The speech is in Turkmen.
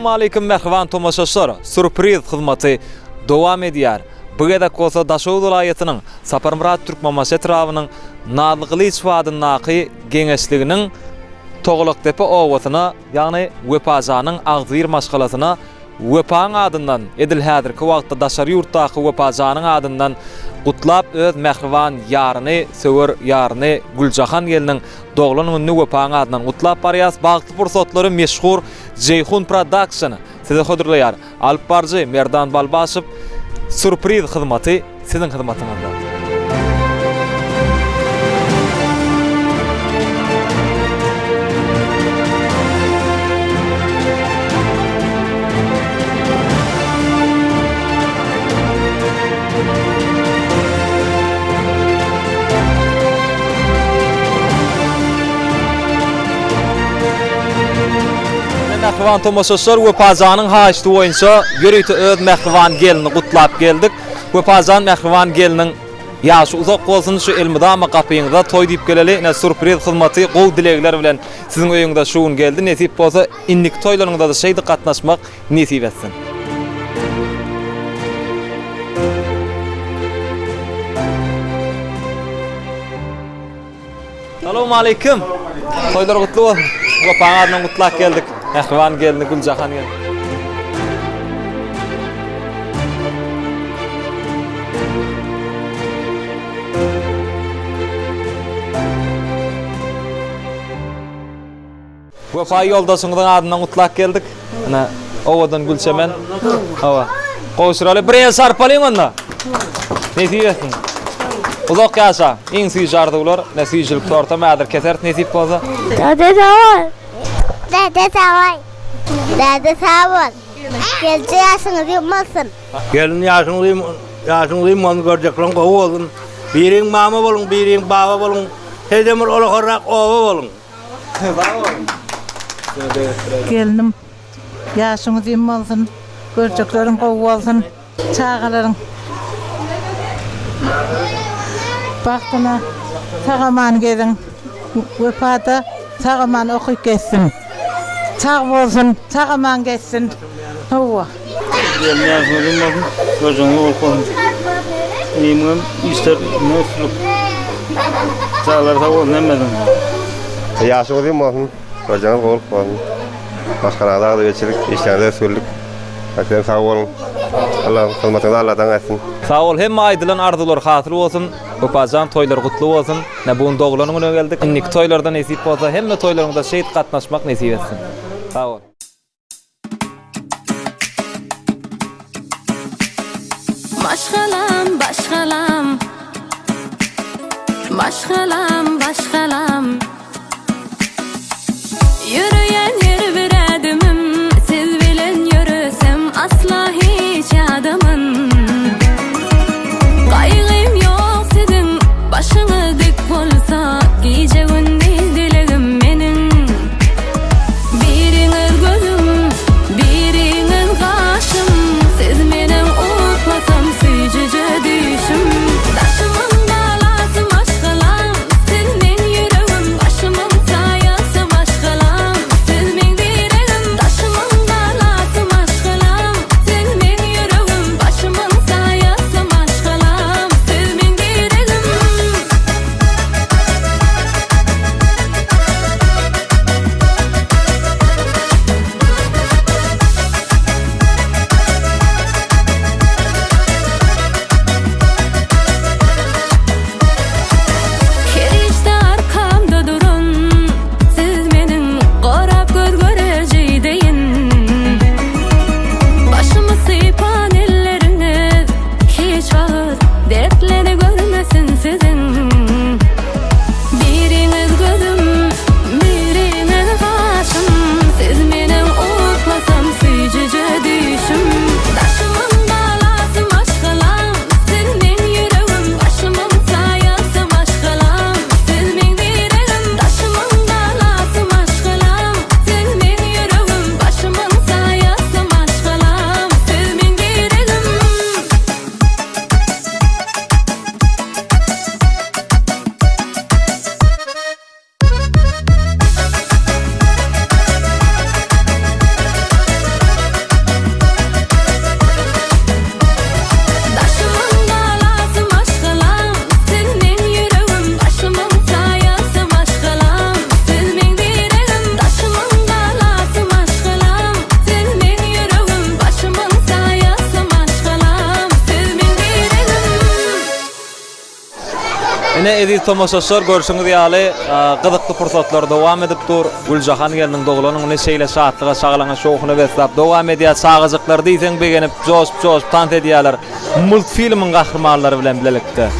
Salowmaleýkim mähriban tomaşaçylar! Sýurpriz hyzmaty dowam edýär. Bu gezek bolsa Daşoguz welaýatynyň Saparmyrat Türkmenbaşy etrabynyň Nazly Gylyçow adyndaky geňeşliginiň Togalakdepe obasyna, ýagny Wepajanyň agzybir maşgalasyna Wepaň adyndan, edil häzirki wagtda daşary ýurtdaky Wepajanyň adyndan gutlap öz mähriban ýaryny, söwer ýaryny Güljahan gelniň doglan gününi Wepaň adyndan gutlap barýas. Bagtly pursatlary meşhur Jeýhun Production size hödürleýär. Alyp baryjy Merdan Balbaşow sýurpriz hyzmaty siziň hyzmatyňyzda. Mähriban tomaşaçylar Wepajanyň haýyşty boýunça ýörite öz mähriban gelnini gutlap geldik. Wepajan mähriban gelniň ýaşy uzak bolsun şu elmydama gapyňyza toý diýip geleli ine surpriz hyzmaty gowy dilegler bilen siziň öýüňize şu gün geldi nesip bolsa indiki toýlaryňyzada şeýdip gatnaşmak nesip etsin. Salowmaleýkim. Toýlar gutly bolsun. Wepaň adyndan gutlap geldik. Mähriban gelni Güljahan gelin. Wepa ýoldaşyňyzyň adyndan gutlap geldik. Ine, owadan gülçemen. Hawa. Gowşuraly bir el çarpalyň onda. Nesip etsin. Uzak ýaşa. Iň süýji arzuwlar. Ine süýjülik tortam häzir keseris nesip bolsa. Däde sag bol. Däde sag bol. Däde sag bol. Geljek ýaşyňyz uzyn bolsun. Gelin ýaşyň uzyn, ýaşyň uzyn bolsun, görjekleriň gowy bolsun. Biriň mama boluň, biriň baba boluň. Sizem bir olakarrak oba boluň. Gelnim, ýaşyň uzyn bolsun, görjekleriň gowy bolsun, çagalaryň bagtyna sag-aman geziň, Wepa-da sag-aman okyp gezsin. Sag bolsun, sag-aman gezsin. Hawa. Gelin ýaşyň uzyn bolsun, görjegiň gowy bolsun. Iýmgem işler üstünlik. Çagalar sag bolsun hemmesiniň. Ýaşy uzyn bolsun, görjeňiz gowulyk bolsun. Maşgalaňyza agzybirçilik, işleriňize üstünlik. Sizem sag boluň. Allah hyzmatyňyzy Alladan gaýtsyn. Sag bol hemme aýdylan arzuwlar hasyl bolsun Wepajan toýlar gutly bolsun ine bu gün doglan güne geldik indiki toýlarda nesip bolsa hemme toýlaryňyza şeýdip gatnaşmak nesip etsin sag bol. Maşgalam başgalam Maşgalam başgalam Ýöreýän her bir ädimim Siz bilen ýöresem asla hiç ýadaman Gaýgym ýok siziň başyňyz dik bolsa Gije-gündiz dilegim meniň Biriňiz gözüm, biriňiz gaşym, Siz meniň uklasam süýjüje düýşüm. Daşymyň balasy maşgalam, Siz meň ýüregimiň. Ine eziz tomaşaçylar görşüňiz ýaly gyzykly pursatlar dowam edip dur. Güljahan gelniň doglan güni şeýle şatlyga, şagalaňa, şowhuna besläp dowam edýär. Çagajyklar diýseň begenip, joşup-joşup tans edýärler. Multfilmiň gahrymanlary bilen bilelikde.